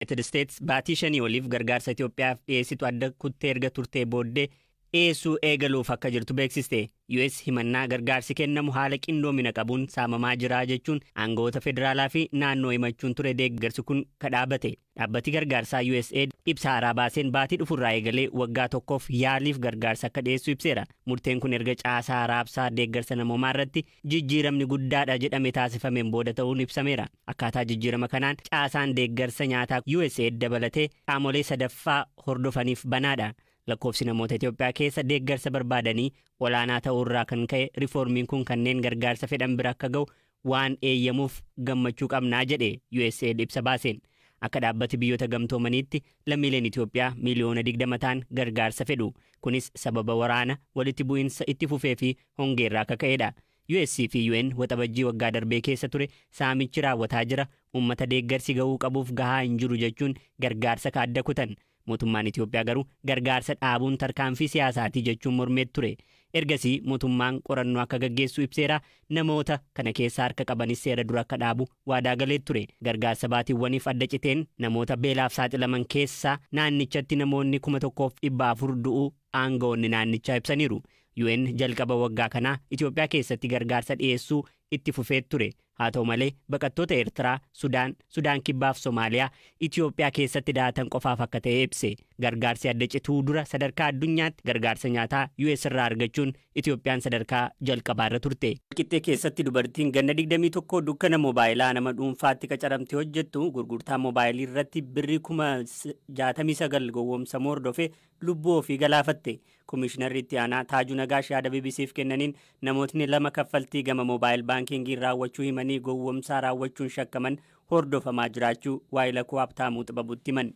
Yuunaayitid Isteets baatii 5 oliif gargaarsa Itoophiyaaf dhiyeessitu adda kuttee erga turtee booddee dhiyeessuu eegaluuf akka jirtu beeksiste. US himannaa gargaarsi kennamu haala qindoomina qabuun saamamaa jira jechuun aangawoota federaalaa fi naannoo himachuun ture deeggarsi kun kadhaabate. Dhaabbati gargaarsaa USAID ibsa haaraa baaseen baatii dhufurraa eegalee waggaa tokkoof yaaliif gargaarsa akka dhiyeessu ibseera. Murteen kun erga caasaa raabsaa deeggarsa namoomaa irratti jijjiiramni guddaadha jedhame taasifameen booda ta'uun ibsameera. Akkaataa jijjiirama kanaan caasaan deeggarsa nyaataa USAID dabalatee qaamolee sadaffaa hordofaniif banaadha. Lakkoofsi namoota Itoophiyaa keessa deeggarsa barbaadanii olaanaa ta'uurraa kan ka'e riiformiin kun kanneen gargaarsa fedhan bira akka ga'u waan eeyyamuuf gammachuu qabnaa jedhe USAID ibsa baaseen. Akka dhaabbati biyyoota gamtoomaniitti lammiileen Itoophiyaa miiliyoona 20 ta'an gargaarsa fedhu. Kunis sababa waraana walitti bu'iinsa itti fufee fi hongeerraa akka ka'edha. US fi UN waxabajjii waggaa darbee keessa ture saamichi raawwataa jira, uummata deeggarsi ga'uu qabuuf gahaa hin jiru jechuun gargaarsa ka adda kutan. Mootummaan Itoophiyaa garuu gargaarsa dhaabuun tarkaanfii siyaasaatii jechuun mormee ture. Ergasii mootummaan qorannoo akka gaggeessu ibseera, namoota kana keessa harka qabanis seera dura akka dhaabu waadaa galee ture. Gargaarsa baatiiwwaniif adda citeen namoota beelaaf saaxilaman keessaa naannichatti namoonni 1400 du'uu aangawoonni naannichaa ibsaniiru. UN jalqaba waggaa kanaa Itoophiyaa keessatti gargaarsa dhiyeessuu itti fufee ture. Haa ta'u malee baqattoota Eertiraa, Sudaan, Sudaan Kibbaaf Somaaliyaa Itoophiyaa keessatti daatan qofaaf akka ta'e ibse. Gargaarsi adda cituu dura sadarkaa addunyaatti gargaarsa nyaataa US irraa argachuun Itoophiyaan sadarkaa jalqabaarra turte. Qixxee keessatti dubartiin ganna 21 dukkana moobaayilaa nama dhuunfaatti qacaramtee hojjettu gurgurtaa moobaayilii irratti birrii 69,000 gowwoomsamuu hordofee lubbuu ofii galaafatte. Komishinarri itti aanaa Taajuu Nagaash yaada BBCf kennaniin namootni lama kaffaltii gama moobaayil baankiingii raawwachuu himanii gowwoomsaa raawwachuun shakkaman hordofamaa jiraachuu waayila koo Habtaamuu Xibabuutti himan.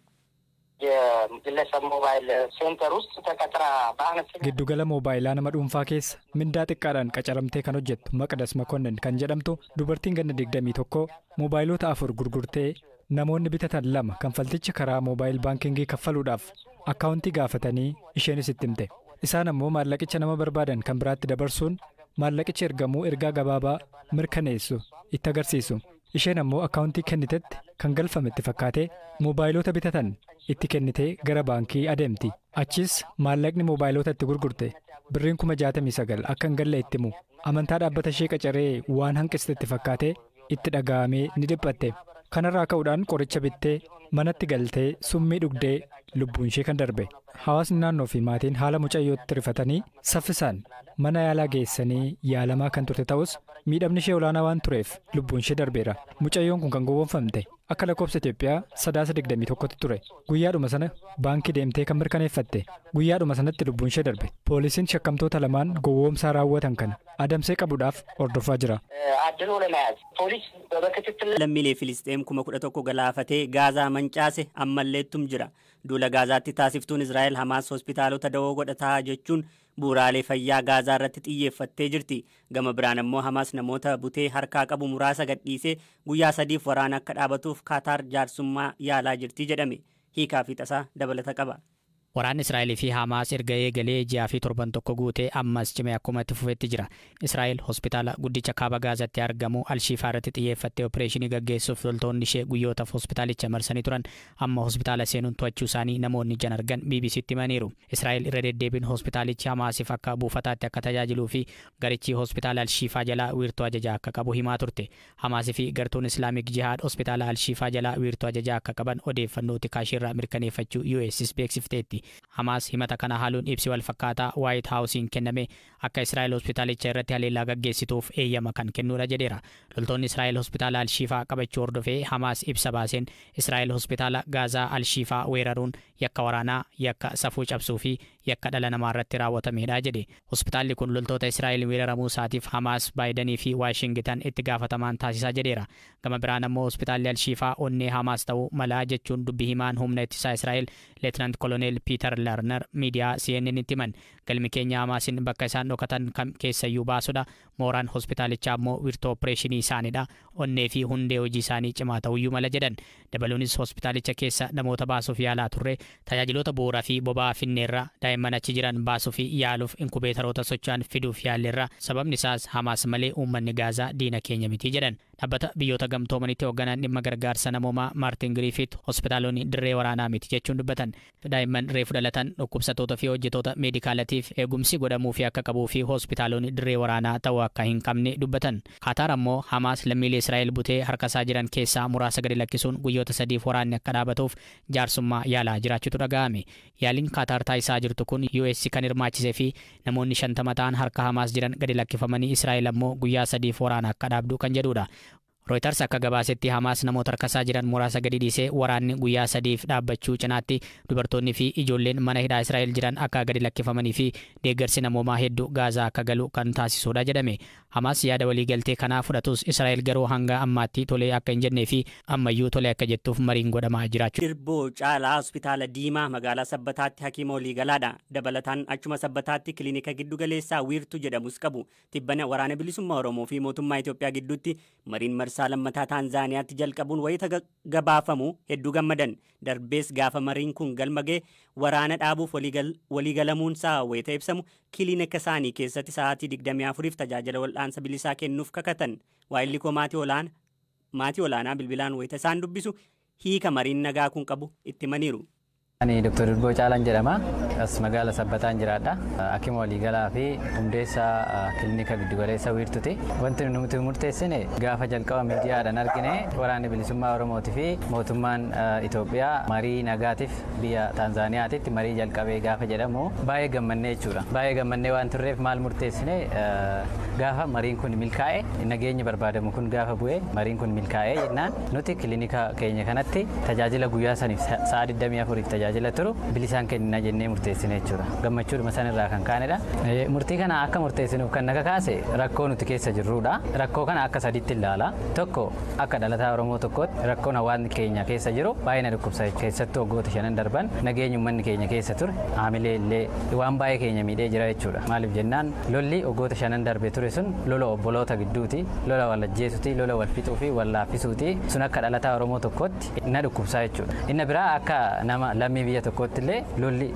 የግለሰብ ሞባይል ሴንተር ውስጥ ተቀጥራ በአነስተኛ Giddugala moobaayilaa nama dhuunfaa keessa mindaa xiqqaadhaan qacaramtee kan hojjettu Maqdas Makonnin kan jedhamtu dubartiin ganna 21 moobaayilota 4 gurgurtee namoonni bitatan 2 kanfalticha karaa moobaayil baankingii kaffaluudhaaf akkaawuntii gaafatanii isheenis itti himte. Isaan ammoo maallaqicha nama barbaadan kan biraatti dabarsuun maallaqicha ergamuu ergaa gabaabaa mirkaneessu itti agarsiisu. Isheen ammoo akkaawuntii kennitetti kan galfame itti fakkaatee moobaayilota bitatan itti kennitee gara baankii adeemti. Achis maallaqni moobaayilota itti gurgurte birriin 69,000 akka hin galle itti himu. Amantaa dhaabbata ishee qacaree waan hanqiste itti fakkaatee itti dhaga'amee ni dhiphatte. Kanarraa ka'uudhaan qoricha bittee manatti galtee summii dhugdee lubbuun ishee kan darbe. Hawaasni naannoo fi maatiin haala mucayyootti rifatanii saffisaan mana yaalaa geessanii yaalamaa kan turte ta'us miidhamni ishee olaanaa waan tureef lubbuun ishee darbeera. Mucayyoon kun kan gowwoomfamte akka lakkoofsa Itoophiyaa Sadaasa 21tti ture. Guyyaadhuma sana baankii deemtee kan mirkaneeffatte guyyaadhuma sanatti lubbuun ishee darbe. Poolisiin shakkamtoota lamaan gowwoomsaa raawwatan kana adamsee qabuudhaaf hordofaa jira. አድኖ ለመያዝ ፖሊስ በክትትል Lammiilee Filisxeem 11,000 galaafatee Gaazaa mancaase ammalleettum jira. Duula Gaazaatti taasiftuun Israa'el Hamaas hospitaalota dawoo godhataa jechuun bu'uuraalee fayyaa Gaazaa irratti xiyyeeffattee jirti. Gama biraan ammoo Hamaas namoota butee harkaa qabu muraasa gadhiisee guyyaa 3f waraana akka dhaabatuuf Kaataar jaarsummaa yaalaa jirti jedhame. Hiikaa fi tasaa dabalata qaba. Waraanni Israa'elii fi Hamaas erga eegalee ji'aa fi torban tokko guutee ammas cimee akkuma itti fufetti jira. Israa'el hospitaala guddicha kaaba Gaazaatti argamu Alshiifaa irratti xiyyeeffattee opereeshinii gaggeessuuf loltoonni ishee guyyootaaf hospitaalicha marsanii turan amma hospitaala seenuun to'achuu isaanii namoonni ijaan argan BBCtti himaniiru. Israa'el irra deddeebiin hospitaalichi Hamaasiif akka buufataatti akka tajaajiluu fi garichi hospitaala Alshiifaa jalaa wiirtuu ajajaa akka qabu himaa turte. Hamaasii fi gartuun Islaamik Jihaad hospitaala Alshiifaa jalaa wiirtuu ajajaa akka qaban odeeffannoo tikaashiirraa mirkaneeffachuu US's beeksifteetti. Hamaas himata kana haaluun ibsi wal fakkaataa White Houseen kenname akka Israa'el hospitaalicha irratti haleellaa gaggeessituuf eeyyama kan kennuudha jedheera. Loltoonni Israa'el hospitaala Alshiifaa qabachuu hordofee Hamaas ibsa baaseen Israa'el hospitaala Gaazaa Alshiifaa weeraruun yakka waraanaa, yakka safuu cabsuu fi yakka dhala namaa irratti raawwatamedha jedhe. Hospitaalli kun loltoota Israa'el weeraramuu isaatiif Hamaas Baayidanii fi Waashingitan itti gaafatamaan taasisaa jedheera. Gama biraan ammoo hospitaalli Alshiifaa onnee Hamaas ta'uu malaa jechuun dubbi himaan humna ittisaa Israa'el Leetinaant Koloneel Piiter Lerner miidiyaa CNN itti himan. Galmi keenya Hamaasin bakka isaan dhokatan kam keessayyuu baasudha. Mooraan hospitaalichaa ammoo wiirtuu opereeshinii isaaniidha. Onnee fi hundee hojii isaanii cimaa ta'uyyuu mala jedhan. Dabaluunis hospitaalicha keessa namoota baasuuf yaalaa turre tajaajiloota bu'uuraa fi boba'aa finneerra daa'imman achi jiran baasuu fi yaaluuf inkubeetaroota socho'an fiduuf yaalleerra. Sababni isaas Hamaas malee uummanni Gaazaa diina keenya miti jedhan. Dhaabbata Biyyoota Gamtoomanitti hoogganaan dhimma gargaarsa namoomaa Maartin Giriifit hospitaalonni dirree waraanaa miti jechuun dubbatan. Daa'imman reefu dhalatan, dhukkubsattoota fi hojjettoota meedikaalatiif eegumsi godhamuufii akka qabuu fi hospitaalonni dirree waraanaa ta'uu akka hin qabne dubbatan. Kaataar ammoo Hamaas lammiilee Israa'el butee harkasaa jiran keessaa muraasa gadi lakkisuun guyyoota 3f waraanni akka dhaabatuuf jaarsummaa yaalaa jiraachuutu dhaga'ame. Yaaliin Kaataar taasisaa jirtu kun US kan hirmaachisee fi namoonni 50 ta'an harka Hamaas jiran gadi lakkifamanii Israa'el ammoo guyyaa 3f waraana akka dhaabdu kan jedhudha. Reuters akka gabaasetti Hamaas namoota harkasaa jiran muraasa gadi dhiisee waraanni guyyaa 3f dhaabbachuu cinaatti dubartoonni fi ijoolleen mana hidhaa Israa'el jiran akka gadi lakkifamanii fi deeggarsi namoomaa hedduu Gaazaa akka galu kan taasisudha jedhame. Hamaas yaada waliigaltee kanaa fudhatus Israa'el garuu hanga ammaatti tolee akka hin jennee fi ammayyuu tolee akka jettuuf mariin godhamaa jiraachuu. Dirboo Caalaa Hospitaala Diimaa magaalaa Sabbataatti hakiima waliigalaadha. Dabalataan achuma Sabbataatti kilinika giddugaleessaa Wiirtuu jedhamus qabu. Tibbana waraana bilisummaa Oromoo fi mootummaa Itoophiyaa gidduutti mariin marsaa lammataa Taanzaaniyaatti jalqabuun wayita gabaafamu hedduu gammadan. Darbees gaafa mariin kun galma ga'e waraana dhaabuuf waliigalamuunsaa wayita ibsamu kilinika isaanii keessatti sa'aatii 24f tajaajila wal'aansa bilisaa kennuuf kakatan. Waayilli koo maatii olaanaa bilbilaan wayita isaan dubbisu hiika mariin nagaa kun qabu itti himaniiru. Ani Dr. Dirboo Caalaan jedhama. As magaala Sabbataan jiraadha. Hakima waliigalaa fi hundeessaa kilinika giddugaleessa Wiirtuuti. Wanti nuti murteessine gaafa jalqaba miidiyaadhaan argine waraanni bilisummaa Oromootii fi mootummaan Itoophiyaa marii nagaatiif biyya Taanzaaniyaatitti marii jalqabee gaafa jedhamu baay'ee gammannee jechuudha. Baay'ee gammannee waan turreef maal murteessine, gaafa mariin kun milkaa'e, nageenyi barbaadamu kun gaafa bu'e, mariin kun milkaa'e jennaan nuti kilinika keenya kanatti tajaajila guyyaa saniif sa'a 24 tajaajila turu bilisaan kennina jennee murteessine jechuudha. Gammachuudhuma sanirraa kan kaanedha. Murtii kana akka murteessinuuf kan na kakaase rakkoo nuti keessa jirrudha. Rakkoo kana akka sadiitti ilaala. Tokko, akka dhalataa Oromoo tokkootti rakkoon hawaasni keenya keessa jiru baay'ee na dhukkubsa. Keessattuu waggoota 5 darban nageenyi uummanni keenya keessa ture haamilee illee waan baay'ee keenya miidhee jira jechuudha. Maaliif jennaan, lolli waggoota 5 darbe ture sun lola obboloota gidduuti, lola wal ajjeesuuti, lola wal fixuu fi wal laaffisuuti. Sun akka dhalataa Oromoo tokkootti na dhukkubsaa jechuudha. Inni biraa, akka nama lammii biyya tokkootti illee lolli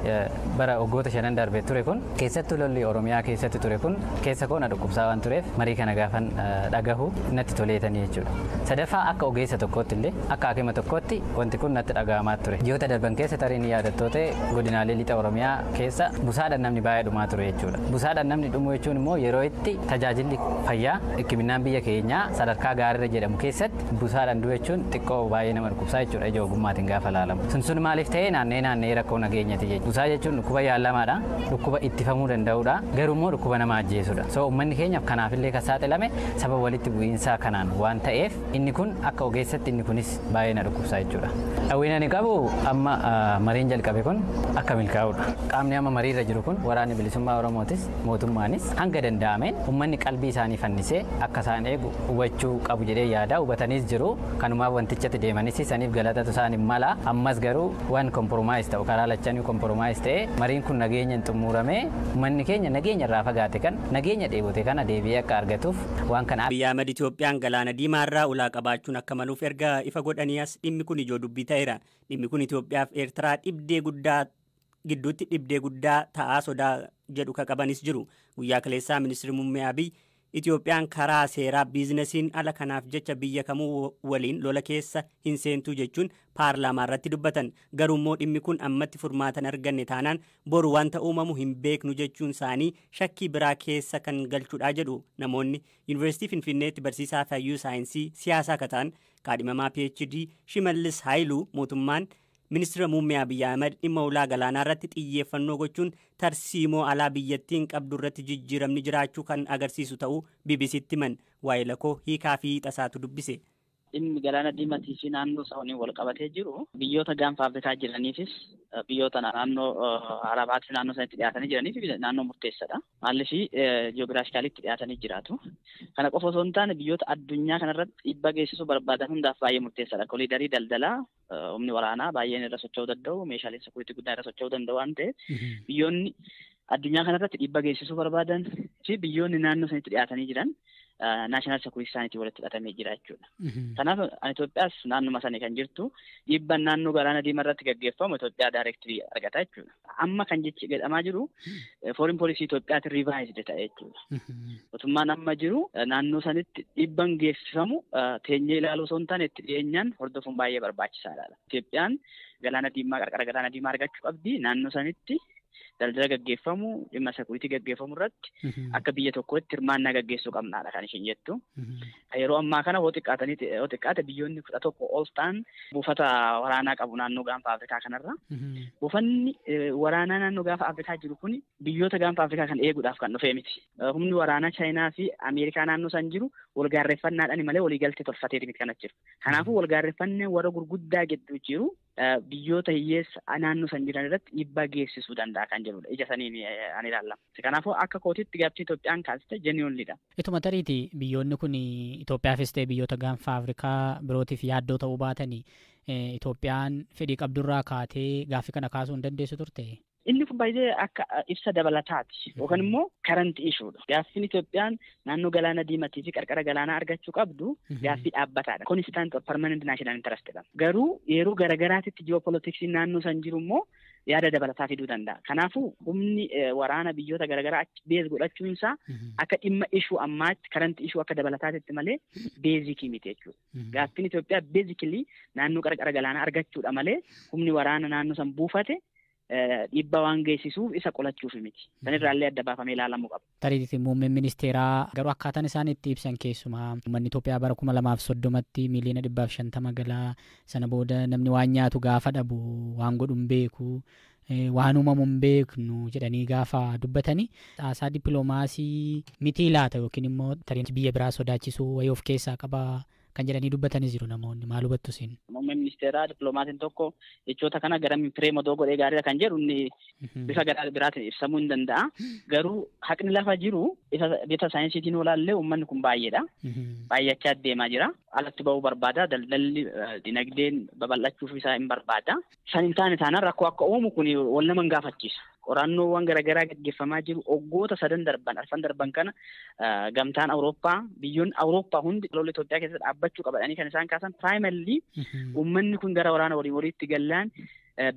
bara waggoota 5 darbe ture kun, keessattuu lolli Oromiyaa keessatti ture kun keessa koo na dhukkubsaa waan tureef marii kana gaafan dhagahu natti toleetanii jechuudha. Sadaffaa, akka ogeessa tokkootti illee, akka hakima tokkootti wanti kun natti dhagahamaa ture. Ji'oota darban keessa tarii ni yaadattoo ta'e, godinaalee lixa Oromiyaa keessa busaadhaan namni baay'ee dhumaa ture jechuudha. Busaadhaan namni dhumuu jechuun immoo yeroo itti tajaajilli fayyaa hikiminnaan biyya keenyaa sadarkaa gaariirra jedhamu keessatti busaadhaan du'u jechuun xiqqoo baay'ee nama dhukkubsaa jechuudha ija ogummaatiin gaafa laalamu. Sun sun maaliif ta'e? Naannee naannee rakkoo nageenyati jechuudha. Busaa jechuun dhukkuba yaalamaadha. Dhukkuba ittifamuu danda'udha. Garuu immoo dhukkuba nama ajjeesudha. So uummanni keenyaaf kanaafillee kan saaxilame sababa walitti bu'iinsaa kanaan waan ta'eef inni kun akka ogeessatti inni kunis baay'ee na dhukkubsaa jechuudha. Hawwiin ani qabu amma mariin jalqabe kun akka milkaa'udha. Qaamni amma mariirra jiru kun, waraanni bilisummaa Oromootis mootummaanis, hanga danda'ameen uummanni qalbii isaanii fannisee akka isaan eegu hubachuu qabu jedhee yaada. Hubataniis jiru. Kanumaaf wantichatti deemanis saniif galatatu isaan hin mala. Ammas garuu waan compromise ta'u, karaa lachanii compromise ta'e, mariin kun nageenya hin xumuramee uummanni keenya nageenya irraa fagaate kan nageenya dheebote kana deebi'ee akka argatuuf waan kana. Abiyyi Ahmad Itoophiyaan galaana diimaarraa ulaa qabaachuun akka maluuf erga ifa godhanii as dhimmi kun ijoo dubbii ta'eera. Dhimmi kun Itoophiyaaf Eertiraa dhibdee guddaa gidduutti dhibdee guddaa ta'aa sodaa jedhu ka qabanis jiru. Guyyaa kaleessaa ministeerri muummee Abiy Itoophiyaan karaa seeraa biizinasiin ala kanaaf jecha biyya kamuu waliin lola keessa hin seentuu jechuun paarlaamaa irratti dubbatan. Garuu immoo dhimmi kun ammatti furmaatan arganne taanaan boru wanta uumamu hin beeknu jechuun isaanii shakkii biraa keessa kan galchuudha jedhu namoonni. Yuunivarsiitii Finfinneetti barsiisaa fayyuu saayinsii siyaasaa akka ta'an kaadhimamaa PhD Shimallis Haayiluu mootummaan ministeera muummee Abiyyi Ahmad dhimma ulaa galaanaa irratti xiyyeeffannoo gochuun tarsiimoo alaa biyyattiin qabdu irratti jijjiiramni jiraachuu kan agarsiisu ta'uu BBCtti himan. Waa'ee lakoo hiikaa fi tasaatu dubbise. Dhimmi galaana diimatii fi naannoo isaa waliin wal qabatee jiru biyyoota gaanfa Afrikaa jiraniifis biyyoota naannoo Arabaatti naannoo sanatti dhiyaatanii jiraniif naannoo murteessaadha. Maaliif, geographically dhiyaatanii jiraatu. Kana qofa osoo hin taane, biyyoota addunyaa kanarratti dhiibbaa geessisuu barbaadan hundaaf baay'ee murteessaadha. Koliidarii daldalaa humni waraanaa baay'een irra socho'uu danda'u, meeshaaleen security guddaan irra socho'uu danda'u waan ta'eef, biyyoonni addunyaa kanarratti dhiibbaa geessisuu barbaadan fi biyyoonni naannoo sanatti dhiyaatanii jiran National security isaaniitiin walitti hidhatamee jira jechuudha. Kanaaf Itoophiyaas naannuma sanii kan jirtu dhiibbaan naannoo galaana diimaa irratti gaggeeffamu Itoophiyaa directly argata jechuudha. Amma kan jechi jedhamaa jiru foreign policy Itoophiyaatiin revised ta'e jechuudha. Mootummaan amma jiru naannoo sanitti dhiibbaan geessifamu teenyee ilaaluu osoo hin taane itti dhiyeenyaan hordofuun baay'ee barbaachisaadha. Itoophiyaan galaana diimaa qarqara galaana diimaa argachuu qabdi naannoo sanitti. Daldala gaggeeffamu dhimma security gaggeeffamu irratti akka biyya tokkootti hirmaannaa gaggeessuu qabnaadha kan isheen jettu. Yeroo ammaa kana hoo xiqqaate biyyoonni 11 ol ta'an buufata waraanaa qabu naannoo gaanfa Afrikaa kanarra. Buufanni waraanaa naannoo gaanfa Afrikaa jiru kun biyyoota gaanfa Afrikaa kan eeguudhaaf kan dhufee miti. Humni waraanaa Chaayinaa fi Ameerikaa naannoo san jiru walgaarreeffannaadhaan malee waliigaltee tolfatee miti kan jiru. Kanaafuu walgaarreeffannee warra gurguddaa gidduu jiru biyyoota hiyyeessa naannoo san jiran irratti dhiibbaa geessisuu danda'a kan jedhudha. Ija saniin ani ilaallama. Kanaafuu akka kootitti gaaffii Itoophiyaan kaasite genuinelyidha. Ituma tariiti biyyoonni kun Itoophiyaafis ta'e biyyoota gaanfa Afrikaa birootiif yaaddoo ta'uu baatanii Itoophiyaan fedhii qabdurraa kaatee gaaffii kana kaasuu hin dandeessu turte? Inni kun baay'ee akka ibsa dabalataati yookaan immoo current issuedha. Gaaffiin Itoophiyaan naannoo galaana diimatii fi qarqara galaanaa argachuu qabdu gaaffii dhaabbataadha. Constant or permanent national interest jedhama. Garuu yeroo garagaraatitti ji'oopolitiksiin naannoo san jiru immoo yaada dabalataa fiduu danda'a. Kanaafuu humni waraana biyyoota garagaraa achi base godhachuun isaa akka dhimma issue ammaatti current issue akka dabalataatitti malee basic miti jechuudha. Gaaffiin Itoophiyaa basically naannoo qarqara galaanaa argachuudha malee humni waraana naannoo san buufate dhiibbaa waan geessisuuf isa qolachuuf miti. Sanirraallee adda baafamee ilaalamuu qaba. Tariitii muummeen ministeeraa garuu akkaataan isaan itti ibsan keessumaa uummanni Itoophiyaa bara 2030tti miiliyoona 150 galaa, sana booda namni waan nyaatu gaafa dhabu waan godhu hin beeku, waan uumamu hin beeknu jedhanii gaafa dubbatanii haasaa dippiloomaasii mitii laata yookiin immoo tarii biyya biraa sodaachisuu wayii of keessaa qaba kan jedhanii dubbatanis jiru namoonni, maal hubattu isin? Muummeen ministeeraa dippiloomaasiin tokko jechoota kana gara frame odoo godhee gaariidha kan jedhu inni bifa garaa biraatiin ibsamuu hin danda'a. Garuu haqni lafa jiru isa bifa saayinsiitiin olaallee uummanni kun baay'eedha. Baay'achaa deemaa jira. Alatti ba'uu barbaada. Daldalli dinagdeen babal'achuuf isaa hin barbaada. San hin taane taanaan rakkoo akka uumu kun wal nama hin gaafachiisa. Qorannoowwan garaagaraa gaggeeffamaa jiru waggoota sadan darban arfan darban kana gamtaan Awurooppaa biyyoonni Awurooppaa hundi lola Itoophiyaa keessa dhaabbachuu qabadhanii kan isaan kaasan primarily uummanni kun gara waraana walii waliitti gallaan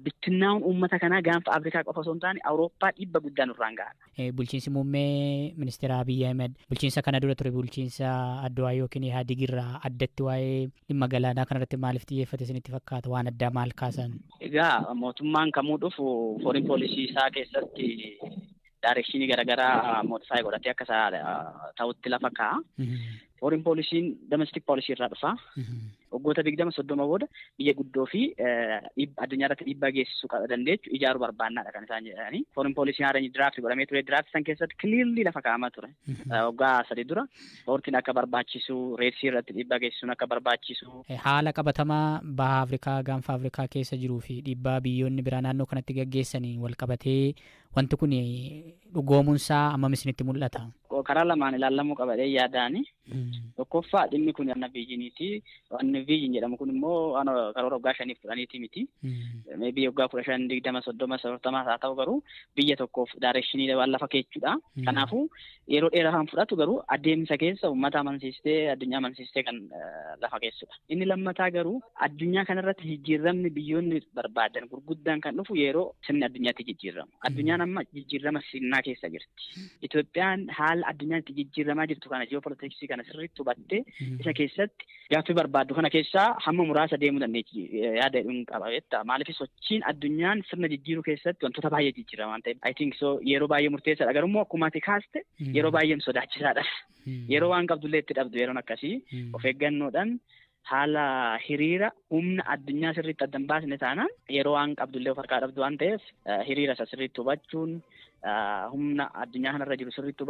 bittinnaa'uun uummata kanaa gaanfa Afrikaa qofa osoo hin taane Awurooppaa dhiibba guddaa nurraan gaha. Bulchiinsi muummee ministeera Abiyyi Ahmed bulchiinsa kana dura ture bulchiinsa Adduwaa yookiin Ihaadig irraa addatti waa'ee dhimma galaanaa kanarratti maaliif xiyyeeffate isinitti fakkaata, waan addaa maal kaasan? Egaa mootummaan kamuu dhufu foreign policy isaa keessatti direction garaagaraa modify godhatee akka isaa ta'utti lafa kaa'a. Foreign policyn domestic policy irraa dhufa. Waggoota 20 30 booda biyya guddoo fi addunyaa irratti dhiibbaa geessisuu dandeechu ijaaruu barbaannaadha kan isaan jedhanii. Foreign policy haaraan draft godhamee ture. Draft san keessatti clearly lafa kaa'amaa ture. Waggaa 3 dura portiin akka barbaachisu, Red Sea irratti dhiibbaa geessisuun akka barbaachisu. Haala qabatamaa baha Afrikaa gaanfa Afrikaa keessa jiruu fi dhiibbaa biyyoonni biraa naannoo kanatti gaggeessanii wal qabatee wanti kun dhugoomuunsaa hammam isinitti mul'ata? Karaa lamaan ilaalamuu qabadhee yaadaani. Tokkoffaa, dhimmi kun wanna visioniiti. Wanni vision jedhamu kun immoo waan karoora waggaa 5 10niiti miti. Maybe waggaa 15, 20, 30, 40 haa ta'u, garuu biyya tokkoof direction waan lafa keechuudha. Kanaafuu yeroo dheeraa kan fudhatu garuu adeemsa keessa uummata amansiistee addunyaa amansiistee kan lafa keessudha. Inni lammataa garuu addunyaa kanarratti jijjiiramni biyyoonni barbaadan gurguddaan kan dhufu yeroo sirni addunyaatti jijjiiramu. Addunyaan amma jijjiirama sirnaa keessa jirti. Itoophiyaan haala addunyaan itti jijjiiramaa jirtu kana ji'oopolitiksii kana sirriitti hubattee isa keessatti gaaffii barbaaddu kana keessaa hamma muraasa deemuu dandeechi yaada jedhuun qaba beektaa. Maaliif sochiin addunyaan sirna jijjiiruu keessatti wantoota baay'ee jijjiirama waan ta'eef. I think so yeroo baay'ee murteessaadha. Garuu immoo akkuma ati kaaste yeroo baay'ee sodaachisaadha. Yeroo waan qabdullee itti dhabdu yeroon akkasii of eeggannoodhaan haala hiriira humna addunyaa sirriitti adda hin baasne taanaan yeroo waan qabdullee of harkaa dhabdu waan ta'eef hiriira isa sirriitti hubachuun humna addunyaa kanarra jiru sirriitti.